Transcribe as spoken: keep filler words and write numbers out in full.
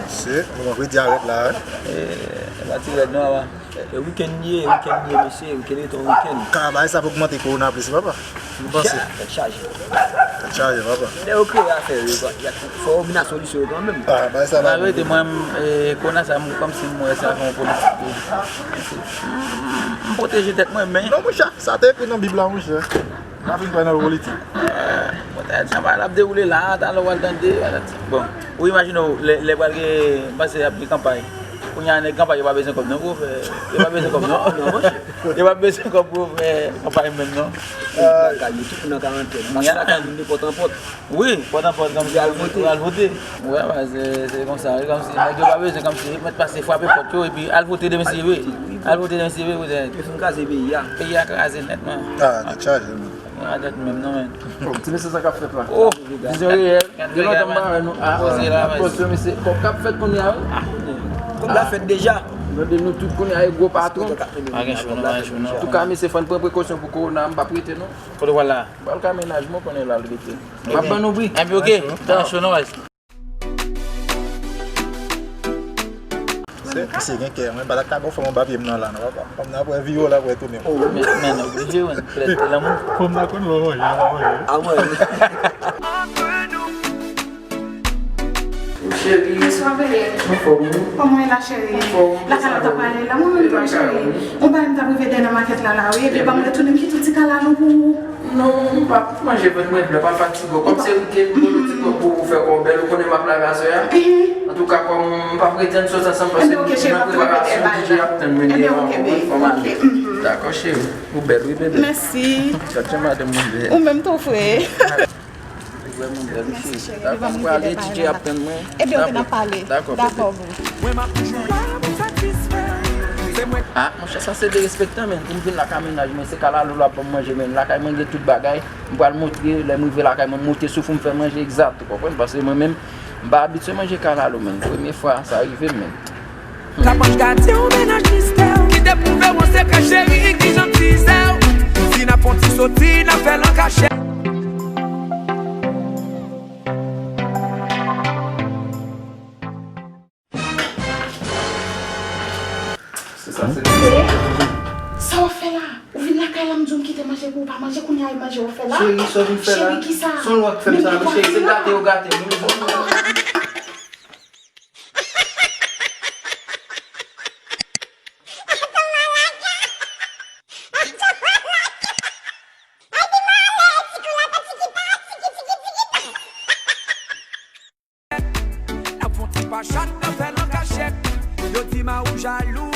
Se, bon, vandredi a rèd la, wi. E, e pa ti rèd non, papa. E, e wikenn li ye, e wikenn li ye, mesye, e wikenn rete yon wikenn. Ka bagay sa ap ogmante kowona plis, papa. M panse. Tèt chaje. Tèt chaje, papa. Lè yo kreye afè yo, fò yo vin ak solisyon yo kanmenm. Ah, bagay sa pa. Laverite, mwen, e, kowona sa, m, kòmsi m wè sa fè yon politik. M, m, m pwoteje tèt mwen, men. Non, monchè, sa te ekri nan Bib la, monchè. N ap vin pran nan politik. Bon, sa, sa va, l ap dewoule la, talè w al tande, bon, ou imajine w, lè, lè pral gen, m panse ap gen kanpay. Kounye a, nèg kanpay, yo pa bezwen kòb non pou yo fè, yo pa bezwen kòb non. Yo pa bezwen kòb pou yo fè kanpay menm non. Lakay yo, tout moun an karantèn. Moun lakay moun de pòt an pòt. Wi, pòt an pòt, kòmsi al vote. Al vote. Wi, se, se konsa, wi, kòmsi nèg yo pa bezwen, kòmsi yo mèt pase frape pòt yo, epi al vote demen si vre. Al vote demen si vre, kouzèn. Yo fin kraze peyi a. Peyi a kraze nètman. Ah, tèt chaje, men. Mwen a tèt menm non, men. Oh, ti mesye sa k ap fèt la. Oh, vizyon reyèl. Gen lontan m pa wè nou. Ah, poze la, ah, poze, mesye. Kòb k ap fèt kounye a, wi. Ah, kòb la fèt deja. Gade nou tout kounye a, e gwo patwon. Pa gen cho non, pa gen cho non. Antouka, mesye, fò n pran prekosyon pou kowona, m p ap rete non. Kote w pral la? M pral ka mennaj mwen, konnen l al rete. M ap ban nou bri. Enben, oke. Pa gen cho non, guys. Se, se gen kè, mwen pa ta ka gon fòm anba pye m nan la, non, papa. Fòm nan ap wè vire w la, ap wè tounen. Oh, men, men, oblije, wi. Lè, lè lanmou. Fòm nan konn wè manje, wè manje. Ah, mwen. Cheri. Bonswa, bebe. Anfòm, wi. Kòman w ye la, cheri? Anfòm. Lakay la w t ap prale la, mwen menm tou, cheri. Yon bagay m t ap rive dèyè nan makèt la, la, wi. Epi ban m retounen, m kite yon ti kalalou pou ou. Non, m p ap manje vant mwen, vle pa fatige w. Kòm se wikenn, m pote ti kòb pou ou fè kò w bèl, ou konnen m ap lave aswè a. Antouka, kòm m p ap rete, ann sot ansanm, paske m nan preparasyon, D J ap tann mwen deyò ankò, wi, fò m ale. Dakò, cheri. Ou bèl, wi, bebe. Mèsi. Gad jan madanm mwen bèl. Ou menm tou, frè. Ou vrèman bèl, wi, cheri. Dakò, m prale, D J ap tann mwen. Ebyen, oke, n ap pale. Dakò, bebe. Dakò, boo. Mwen m ap toujou la pou satisfè. Se mwen. Ah, monchè, sa se derespektan, men. Pou m vin lakay mennaj mwen, se kalalou l ap ban m manje, men. Lakay mwen gen tout bagay. M pral montre, lè m rive lakay mwen, m moute sou fou, m fè manje egzat, ou konprann? Paske mwen menm, m pa abitye manje kalalou, men. Premye fwa sa rive m, men. Kapanj gade yon mennaj mistè ki te pwouve w an sekrè, cheri, ki jan m tizè w. Si n ap fè yon ti soti, n ap fè l an kachèt. Se sa, se. Sa w ap fè la? Ou vin lakay la, m di w m kite manje pou ou pa manje, kounye a e manje w ap fè la? Cheri, sa w vin fè la? Cheri, kisa? Se yon lwa k fè m sa, wi, cheri, se gate yo gate m, wi. N ap fè yon ti pachat, n ap fè l an kachèt. Yo di m a ou jalou,